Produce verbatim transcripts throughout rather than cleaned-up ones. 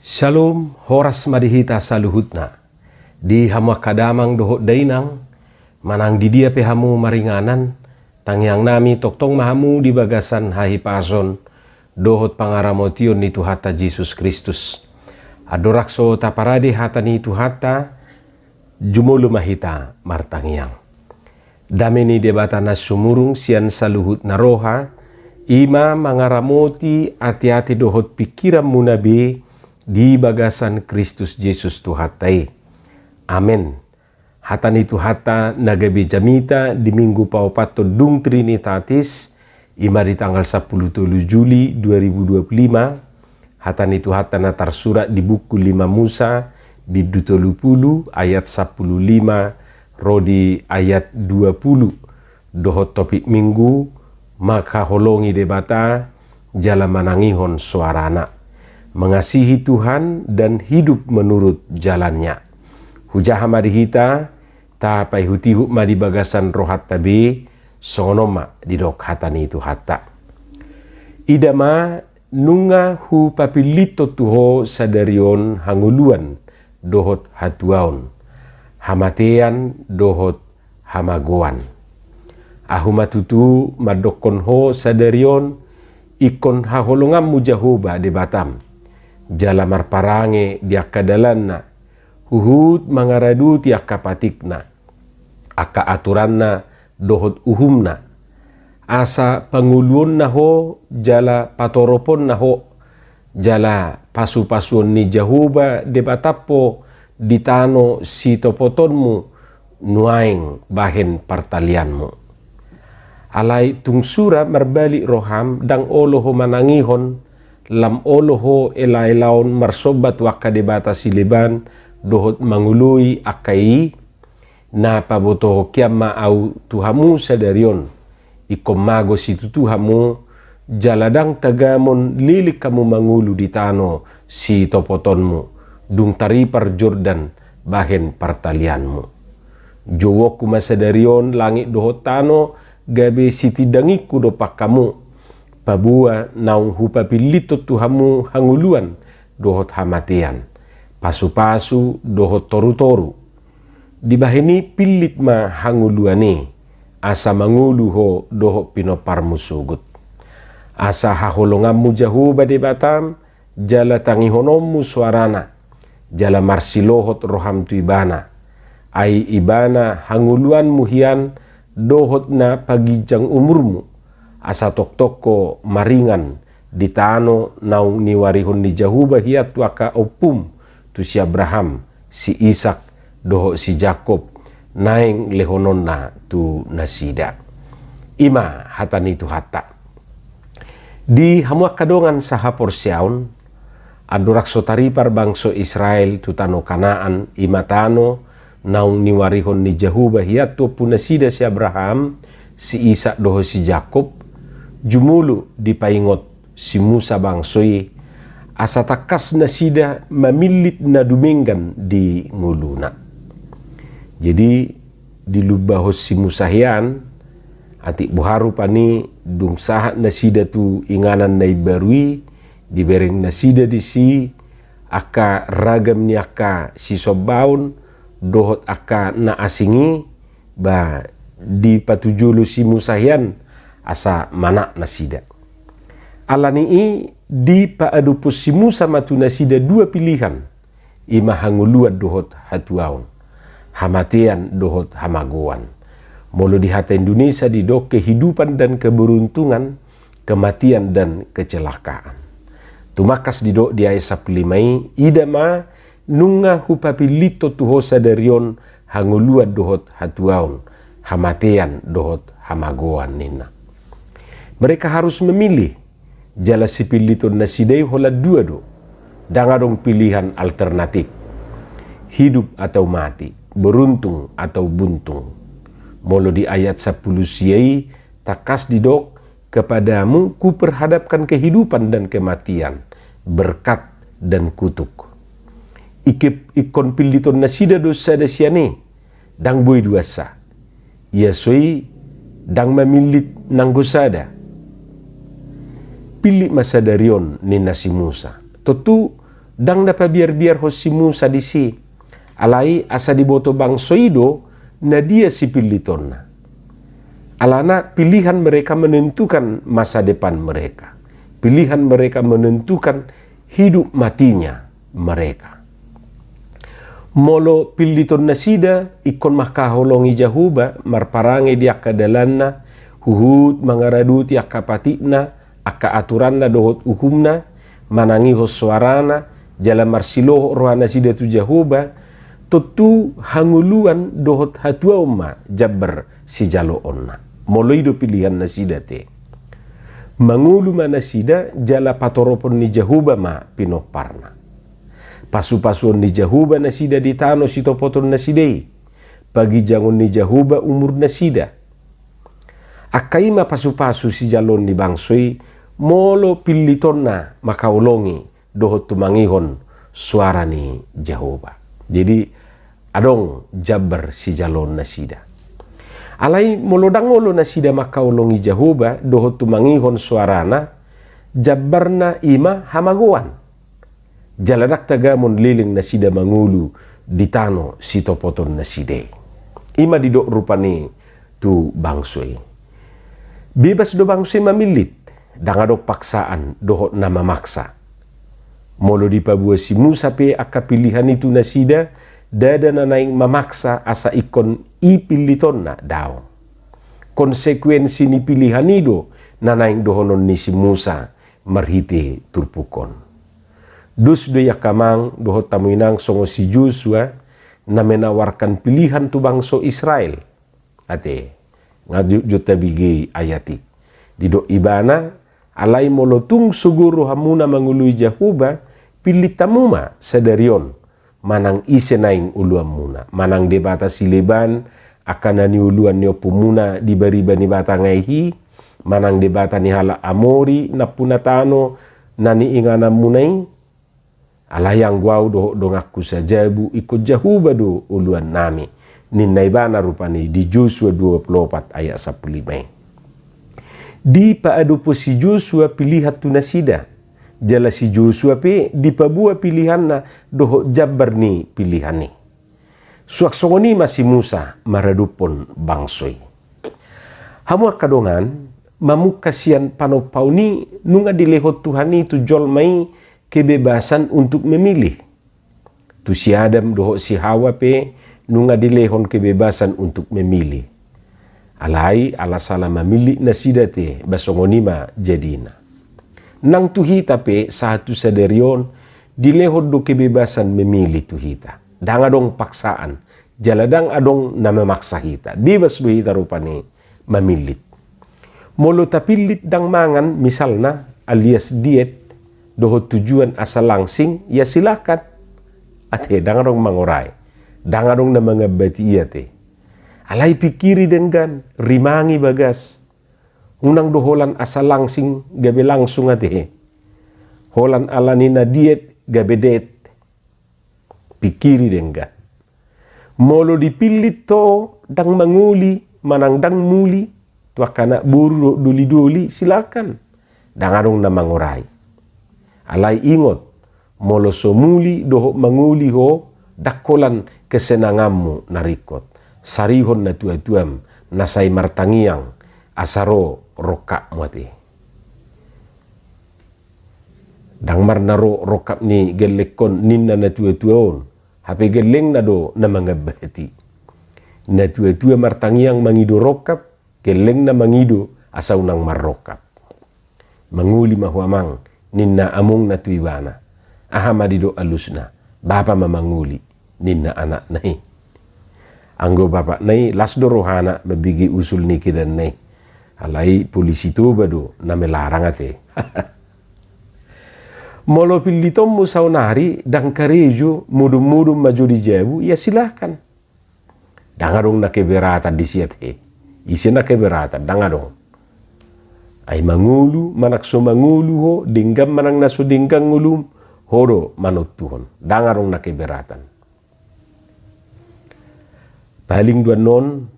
Syalom, horas ma di hita saluhutna. Di hamu angka damang dohot dainang, manang di dia pe hamu maringanan, tangiangnami tongtong ma hamu di bagasan hahipason dohot pangaramotion ni Tuhanta Jesus Kristus. Andorang so taparade hata ni Tuhanta, jumolo ma hita martangiang. Dame ni Debata na sumurung sian saluhut na roha, i ma mangaramoti ateate dohot pingkiranmuna be di bagasan Kristus Jesus Tuhanta i. Amen. Hata ni Tuhanta na gabe jamita di Minggu paopathon dung Trinitatis, i ma di tanggal sampulu tolu Juli dua ribu dua puluh lima, hata ni Tuhanta na tarsurat di buku lima Musa, bindu tolu pulu, ayat sampulu lima ro di ayat dua pulu, dohot topik Minggu, mangkaholongi Debata, jala manangihon soarana. Mengasihi Tuhan dan hidup menurut jalannya. Hujaha ma di hita, tapaihutihut ma di bagasan rohanta be, songon on ma didok hata ni Tuhanta. Ida ma, nunga hupapillithon tu ho sadari on hangoluan dohot hatuaon, hamatean dohot hamagoan. Ahu ma tutu mandokkon ho sadari on, ingkon haholonganmu Jahowa Debatam, jala marparange di angka dalanna, huhut mangaradoti angka patikna, angka aturanna dohot uhumna. Asa pangoluonna ho jala patoroponna ho, jala pasupasuon ni Jahowa Debatam ho di tano sitopotonmu nuaeng bahen partalianmu. Alai tung sura marbalik roham, ndang olo ho manangihon, lam olo ho elaelaon marsomba tu angka debata sileban dohot mangoloi angka i, na pabotohon hian ma ahu tu hamu sadari on, ingkon mago situtu hamu, jala ndang tagamon leleng hamu mangolu di tano sitopotonmu, dung taripar Jordan bahen partalianmu. Jouonku ma sadari on langit dohot tano gabe sitindangingku dompak hamu, paboa naung hupapillithon tu hamu hangoluan dohot hamatean, pasupasu dohot torutoru. Dibahen i pillit ma hangoluan i, asa mangolu ho dohot pinomparmu sogot. Asa haholonganmu Jahowa Debatam, jala tangihononmu soarana, jala marsilohot roham tu Ibana. Ai Ibana hangoluanmu hian dohot na paginjang umurmu, asa tongtong ho maringan di tano naung niuarihon ni Jahowa hian tu angka ompum, tu si Abraham, si Isak, dohot si Jakob, naeng lehononna tu nasida. I ma hata ni Tuhanta. Di hamu angka dongan sahaporseaon, andorang so taripar bangso Israel tu tano Kanaan, i ma tano naung niuarihon ni Jahowa hian tu ompu nasida si Abraham, si Isak dohot si Jakob, jumolo dipaingot si Musa bangso i, asa tangkas nasida mamillit na dumenggan di ngoluna. Jadi, dilumbahon si Musa hian, atik boha rupani dung sahat nasida tu inganan na imbaru i, dibereng nasida disi angka ragam ni angka sisombaon dohot angka na asing i, ba dipatujolo si Musa hian asa manat nasida. Alani i dipaadophon si Musa ma tu nasida dua pilihan, i ma hangoluan dohot hatuaon, hamatean dohot hamagoan. Molo di hata Indonesia didok kehidupan dan keberuntungan, kematian dan kecelakaan. Tumangkas didok di ayat sampulu lima i, ida ma nunga hupapillithon tu ho sadari on hangoluan dohot hatuaon, hamatean dohot hamagoan ninna. Mereka harus memilih, jala sipilliton nasida i holan dua do, ndang adong pilihan alternatif. Hidup atau mati, beruntung atau buntung. Molo di ayat sampulu sia i, tangkas didok, kepadamu kuperhadapkan kehidupan dan kematian, berkat dan kutuk. Ingkon pilliton nasida do sada sian i, ndang boi duansa. Ia so i ndang mamillit nanggo sada. Pillit ma sadari on ninna si Musa. Tontu Ndang na pabiar-biarhon si Musa disi, alai asa diboto bangso i do na dia sipillitonna. Alana pilihan mereka menentukan masa depan mereka. Pilihan mereka menentukan hidup matinya mereka. Molo pilliton nasida ingkon mangkaholongi Jahowa, marparange di angka dalanna, huhut mangaradoti angka patikna, angka aturanna dohot uhumna, manangihon soarana, jala marsilohot roha nasida tu Jahowa, tontu hangoluan dohot hatuaon ma jambar sijaloonna. Molo i do pilihan nasida te. Mangolu ma nasida jala patoropon ni Jahowa ma pinomparna. Pasu-pasuon ni Jahowa nasida di tano sitopoton nasida i. Paginjangon ni Jahowa umur nasida. Angka i ma pasu-pasu sijaloon ni bangso i, molo pillitonna mangkaholongi dohot tumangihon soara ni Jahowa. Jadi, adong jambar sijaloon nasida. Alai molo ndang olo nasida mangkaholongi Jahowa dohot tumangihon soarana, jambarna i ma hamagoan. Jala ndang tagamon leleng nasida mangolu di tano sitopoton nasida i. I ma didok rupani tu bangso i. Bebas do bangso i mamillit, ndang adong paksaan dohot na mamaksa. Molo dipaboa si Musa pe angka pilihan i tu nasida, ndada na naeng mamaksa asa ingkon i pillitonna, daong. Konsekuensi ni pilihan i do na naeng dohonon ni si Musa marhite turpuk on. Dos do i angka amang dohot hamu inang songon si Josua na menawarkan pilihan tu bangso Israel. Ate, nga jotjot tabege ayat i. Didok ibana, alai molo tung sogo rohamuna mangoloi Jahowa, pillit hamu ma sadari on manang ise naeng oloanmuna, manang debata sileban, angka na nioloan ni ompumuna di bariba ni batang aek i, manang debata ni halak Amori nampuna tano na niingananmuna i. Alai anggo ahu dohot donganku sajabu ingkon Jahowa do oloannami, ninna ibana rupani di Josua dua pulu opat ayat sampulu lima i. Dipaadophon si Josua pilihan tu nasida, jala si Josua pe dipaboa pilihanna dohot jambar ni pilihan i. Suang songon i ma si Musa maradophon bangso i. Hamu angka dongan, mamungka sian panompaon i nunga dilehon Tuhan i tu jolma i kebebasan untuk memilih. Tu si Adam dohot si Hawa pe nunga dilehon kebebasan untuk memilih. Alai ala sala mamillit nasida te, ba songon i ma jadina. Nang tu hita pe sahat tu sadari on dilehon do kebebasan memilih tu hita. Ndang adong paksaan, jala ndang adong na mamaksa hita. Bebas do hita rupani mamillit. Molo tapillit ndang mangan misalna, alias diet, dohot tujuan asa langsing, ya silakan. Ate, ndang adong mangorai. Ndang adong na mangambati i ate. Alai pingkiri denggan, rimangi bagas. Unang do holan asa langsing gabe langsung ate. Holan ala ni na diet gabe det. Pingkiri denggan. Molo dipillit ho ndang mangoli manang ndang muli tu angka anak boru dohot doli-doli, silakan. Ndang adong na mangorai. Alai ingot, molo so muli dohot mangoli ho, ndang holan kesenanganmu na ringkot. Sarihon natua-tuam na sai martangiang asa ro rongkapmu ate. Ndang marna ro rongkap ni gellengkon ninna natua-tua on, hape gellengna do na mangambati. Natua-tua martangiang mangido rongkap, gellengna mangido asa unang marrongkap. Mangoli ma ho amang, ninna amongna tu ibana. Aha ma didok alusna? Bapa ma mangoli, ninna anakna i. Anggo bapakna i las do rohana mambege usul ni kedanna i. Alai polisi Toba do na melarang ate. Molo pillitonmu saonari ndang karejo, modom-modom ma jo di jabu, ya silahkan. Ndang adong na keberatan disi ate. Ise na keberatan, ndang adong. Ai mangolu manang so mangolu ho, denggan manang na so denggan ngolum, ho do manontuhon. Ndang adong na keberatan. Paling do annon,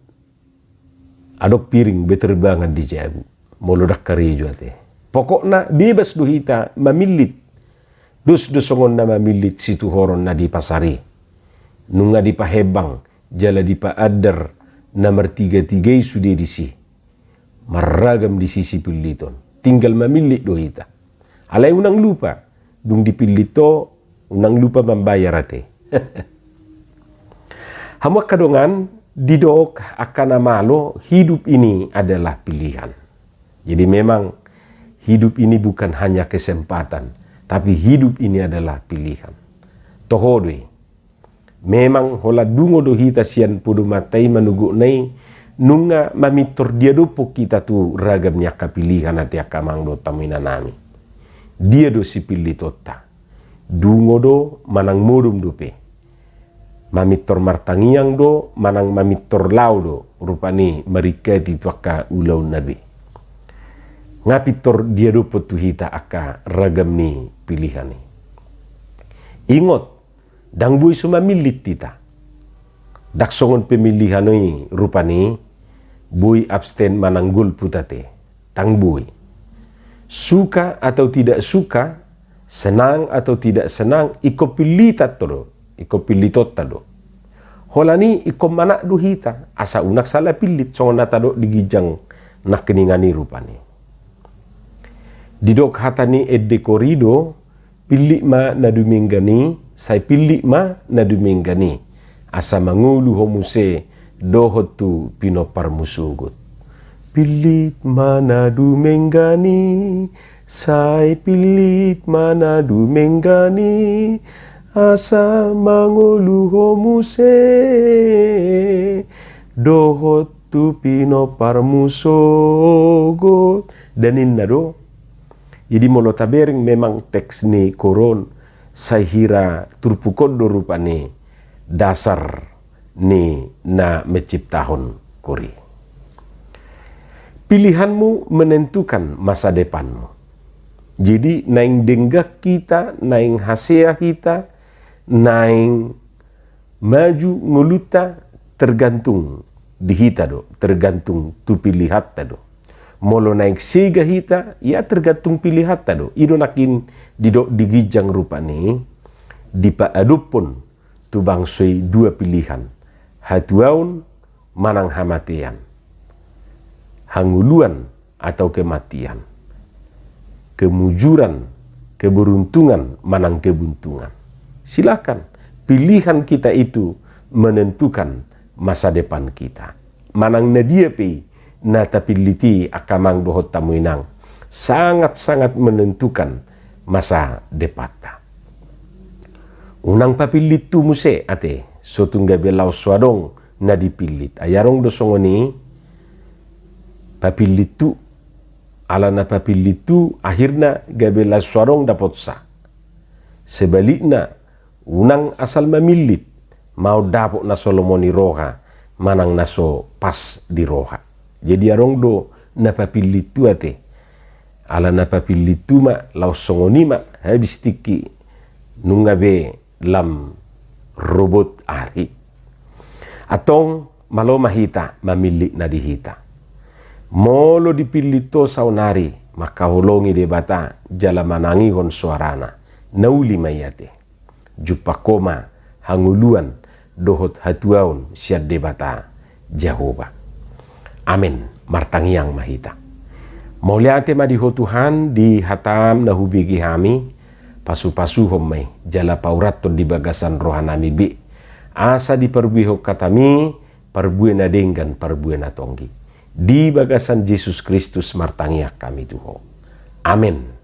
adong piring beterbangan di jabu. Molo ndang karejo ate. Pokokna bebas do hita mamillit. Dos do songon na mamillit situhoron na di pasar i. Nunga dipahembang jala dipaandar na martiga-tiga i sude disi. Marragam disi sipilliton. Tinggal mamillit do hita. Alai unang lupa, dung dipillit ho, unang lupa mambayar ate. Hamu angka dongan, didok angka na malo, hidup ini adalah pilihan. Jadi memang hidup ini bukan hanya kesempatan, tapi hidup ini adalah pilihan. Toho do i. Memang holan dungo do hita sian podomanta i manogotna i, nunga mamintor dia dophon hita tu ragam ni angka pilihan ate angka amang dohot hamu inanami. Dia do sipillitonta. Dungo do manang modom dope. Mamintor martangiang do manang mamintor laho do rupani maringkati tu angka ulaonna be. Nga pintor dia dophon tu hita angka ragam ni pilihan i. Ingot, ndang boi so mamillit hita. Ndang songon pemilihan i rupani boi absten manang golput ate. Ndang boi. Suka atau tidak suka, senang atau tidak senang, ingkon pillitan do, ingkon pillitonta do. Holan i ingkon manat do hita, asa unang sala pillit songon na tadok di ginjang nangkiningan i rupani. Didok hata ni ende Kori do, pillit ma na dumenggan i, sai pillit ma na dumenggan i. Asa mangolu ho muse dohot tu pinomparmu sogot. Pillit ma na dumenggan i, sai pillit ma na dumenggan i. Asa mangolu ho muse dohot tu pinomparmu sogot. Dan ninna do. Jadi molo tabereng memang teks ni Kori on, sai hira turpuk on do rupani dasar ni na menciptahon Kori. Pilihanmu menentukan masa depanmu. Jadi naeng denggan hita, naeng hasea hita, naeng maju ngolunta tergantung di hita do, tergantung tu pilihanta do. Molo naeng sega hita, ya tergantung pilihanta do. I do nangkin didok di ginjang rupani, dipaadophon tu bangso i dua pilihan, hatuaon manang hamatean, hangoluan atau kematian, kemujuran, keberuntungan manang kebuntungan. Silakan, pilihan kita itu menentukan masa depan kita. Manang na dia pe i na tapillit i angka amang dohot hamu inang, sangat-sangat menentukan masa depanta. Unang papillit tu muse ate, so tung gabe laos so adong na dipillit. Ai adong do songon i, papillit tu, ala na papillit tu akhirna gabe laos so adong dapotsa. Sebalikna, unang asal mamillit, maol dapot na so lomo ni roha manang na so pas di roha. Jadi adong do na papillit tu ate. Ala na papillit tu ma, laos songon i ma, habis tingki, nunga be lam robot ari. Antong, malo ma hita mamillit na di hita. Molo dipillit ho saonari mangkaholongi Debata jala manangihon soarana, na uli ma i ate. Jumpang ho ma hangoluan dohot hatuaon sian Debata Jahowa. Amen. Martangiang ma hita. Mauliate ma di Ho Tuhan, di hataM na hubege hami, pasupasuhon ma i, jala paurathon di bagasan rohanami be, asa diparbuehon hataMi parbue na denggan, parbue na tonggi. Di bagasan Jesus Kristus martangiang hami tu Ho. Amen.